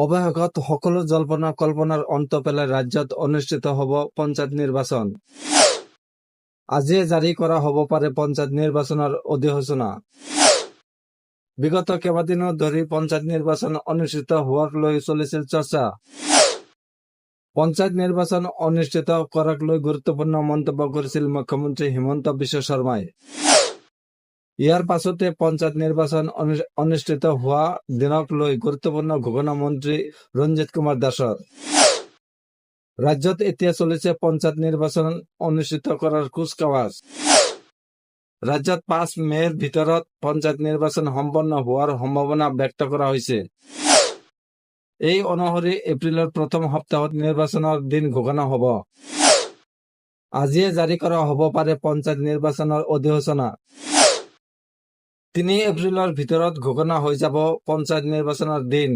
অৱশেষত সকলো জল্পনা কল্পনাৰ অন্ত পেলাই ৰাজ্যত অনুষ্ঠিত হ'ব পঞ্চায়ত নিৰ্বাচন। আজিয়ে জাৰি কৰা হ'ব পাৰে পঞ্চায়ত নিৰ্বাচনৰ অধিসূচনা। বিগত কেইবাদিনো ধৰি পঞ্চায়ত নিৰ্বাচন অনুষ্ঠিত হোৱাক লৈ চলিছিল চৰ্চা। পঞ্চায়ত নিৰ্বাচন অনুষ্ঠিত কৰাক লৈ গুৰুত্বপূৰ্ণ মন্তব্য কৰিছিল মুখ্যমন্ত্ৰী হিমন্ত বিশ্ব শৰ্মাই। ইয়াৰ পাছতে পঞ্চায়ত নিৰ্বাচন অনুষ্ঠিত হোৱা দিনক লৈ গুৰুত্বপূৰ্ণ ঘোষণা মন্ত্ৰী ৰঞ্জিত কুমাৰ দাসৰ। ৰাজ্যত এতিয়া চলিছে পঞ্চায়ত নিৰ্বাচন অনুষ্ঠিত কৰাৰ কুচকাৱাজ। ৰাজ্যত 5 মে'ৰ ভিতৰত পঞ্চায়ত নিৰ্বাচন সম্পন্ন হোৱাৰ সম্ভাৱনা ব্যক্ত কৰা হৈছে। এই অনুসৰি এপ্ৰিলৰ প্ৰথম সপ্তাহত নিৰ্বাচনৰ দিন ঘোষণা হ'ব। আজিয়ে জাৰি কৰা হ'ব পাৰে পঞ্চায়ত নিৰ্বাচনৰ অধিসূচনা। 3 এপ্ৰিলৰ ভিতৰত ঘোষণা হৈ যাব পঞ্চায়ত নিৰ্বাচনৰ দিন।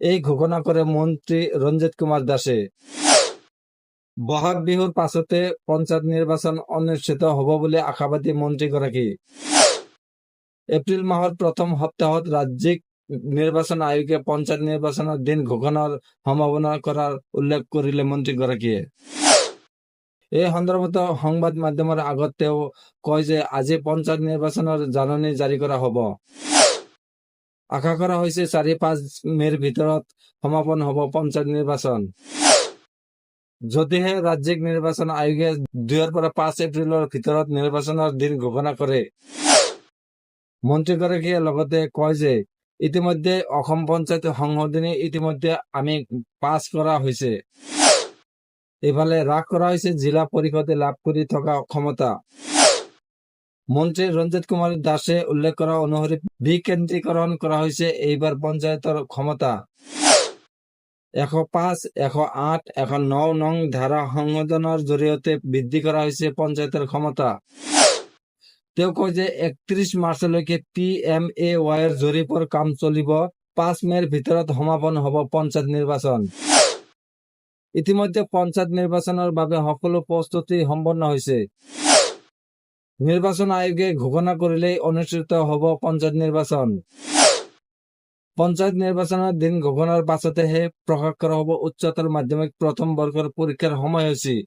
এই ঘোষণা কৰে মন্ত্ৰী ৰঞ্জিত কুমাৰ দাসে। বহাগ বিহুৰ পাছতে পঞ্চায়ত নিৰ্বাচন অনুষ্ঠিত হ'ব বুলি আশাবাদী মন্ত্ৰীগৰাকী। এপ্ৰিল মাহৰ প্ৰথম সপ্তাহত ৰাজ্যিক নিৰ্বাচন আয়োগে পঞ্চায়ত নিৰ্বাচনৰ দিন ঘোষণাৰ সম্ভাৱনা কৰাৰ উল্লেখ কৰিলে মন্ত্ৰীগৰাকীয়ে। এই সন্দৰ্ভত সংবাদ মাধ্যমৰ আগত তেওঁ কয় যে আজি পঞ্চায়ত নিৰ্বাচনৰ জাননী জাৰি কৰা হ'ব। আশা কৰা হৈছে 4-5 মে'ৰ ভিতৰত সমাপন হ'ব পঞ্চায়ত নিৰ্বাচন। যদিহে ৰাজ্যিক নিৰ্বাচন আয়োগে 2ৰ পৰা 5 এপ্ৰিলৰ ভিতৰত নিৰ্বাচনৰ দিন ঘোষণা কৰে। মন্ত্ৰীগৰাকীয়ে লগতে কয় যে ইতিমধ্যে অসম পঞ্চায়ত সংশোধনী ইতিমধ্যে আমি পাছ কৰা হৈছে। ইফালে হ্ৰাস কৰা হৈছে জিলা পৰিষদে লাভ কৰি থকা ক্ষমতা। মন্ত্ৰী ৰঞ্জিত কুমাৰ দাসে উল্লেখ কৰা অনুসৰি বিকেন্দ্ৰীকৰণ কৰা হৈছে এইবাৰ পঞ্চায়তৰ ক্ষমতা। 105, 108, 109 নং ধাৰা সংশোধনৰ জৰিয়তে বৃদ্ধি কৰা হৈছে পঞ্চায়তৰ ক্ষমতা। তেওঁ কয় যে 31 মাৰ্চলৈকে পি এম এ ৱাইৰ জৰীপৰ কাম চলিব। 5 মে'ৰ ভিতৰত সমাপন হ'ব পঞ্চায়ত নিৰ্বাচন। ইতিমধ্যে পঞ্চায়ত নিৰ্বাচনৰ বাবে সকলো প্ৰস্তুতি সম্পন্ন হৈছে। নিৰ্বাচন আয়োগে ঘোষণা কৰিলেই অনুষ্ঠিত হ'ব পঞ্চায়ত নিৰ্বাচন। পঞ্চায়ত নিৰ্বাচনৰ দিন ঘোষণাৰ পাছতেহে প্ৰকাশ কৰা হ'ব উচ্চতৰ মাধ্যমিক প্ৰথম বৰ্ষৰ পৰীক্ষাৰ সময়সূচী।